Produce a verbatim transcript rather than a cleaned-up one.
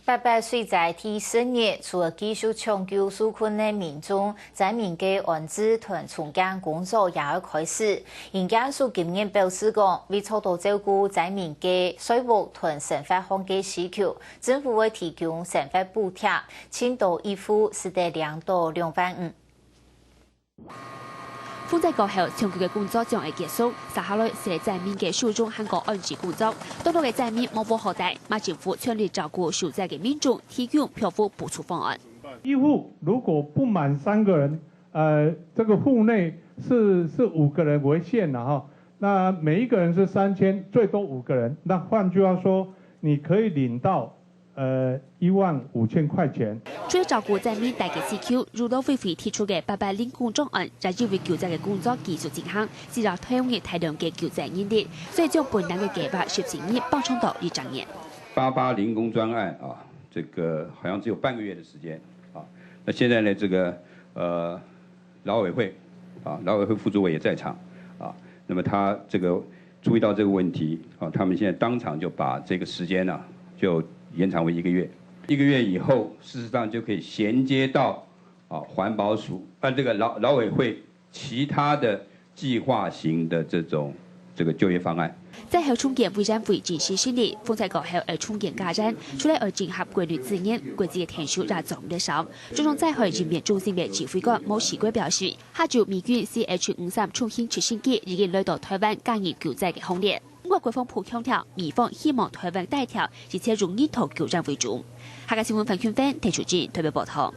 八八水災第十日，除了繼續搶救受困難民眾，災民个安置同重建工作也愛開始。營建署今日表示講，為做到照顧災民个稅務同生活上个需求，政府會提供生活補貼，盡多一戶使得領到兩萬五。 風災過後，搶救个工作將會結束，接下來係災民个收容還過安置工作。當多个災民無屋好蹛，嘛政府全力照顧受災个民眾，提供票務補助方案。一戶如果不滿三個人，呃，這個戶內是，是五個人為限的哈，那每一個人是三千，最多五個人。那換句話說，你可以領到 呃，一萬五千塊錢。除了照顧災民个需求，由勞委會提出个八八零工專案，也因為救災个工作繼續進行，需要投入大量个救災人力，所以將本來个計畫十四日延長到二十日。八八零工專案啊，這個好像只有半個月的時間啊，那現在呢，這個呃，勞委會啊，勞委會副主委也在場啊，那麼他這個注意到這個問題啊，他們現在當場就把這個時間呢，就延長為一個月。一個月以後，事實上就可以銜接到啊，環保署，啊，這個勞，勞委會其他的計畫型的這種，這個就業方案。災後重建委員會正式成立，風災過後愛重建家園，除了愛整合國內資源，國際个𢯭手也做毋得少。中央災害應變中心个指揮官毛世國表示，下晝美軍C H五三重型直升機已經來到臺灣加入救災个行列。毋過國防部強調，美方希望臺灣低調，而且用人道救援為主。客家新聞范坤芬、陳淑貞台北報導。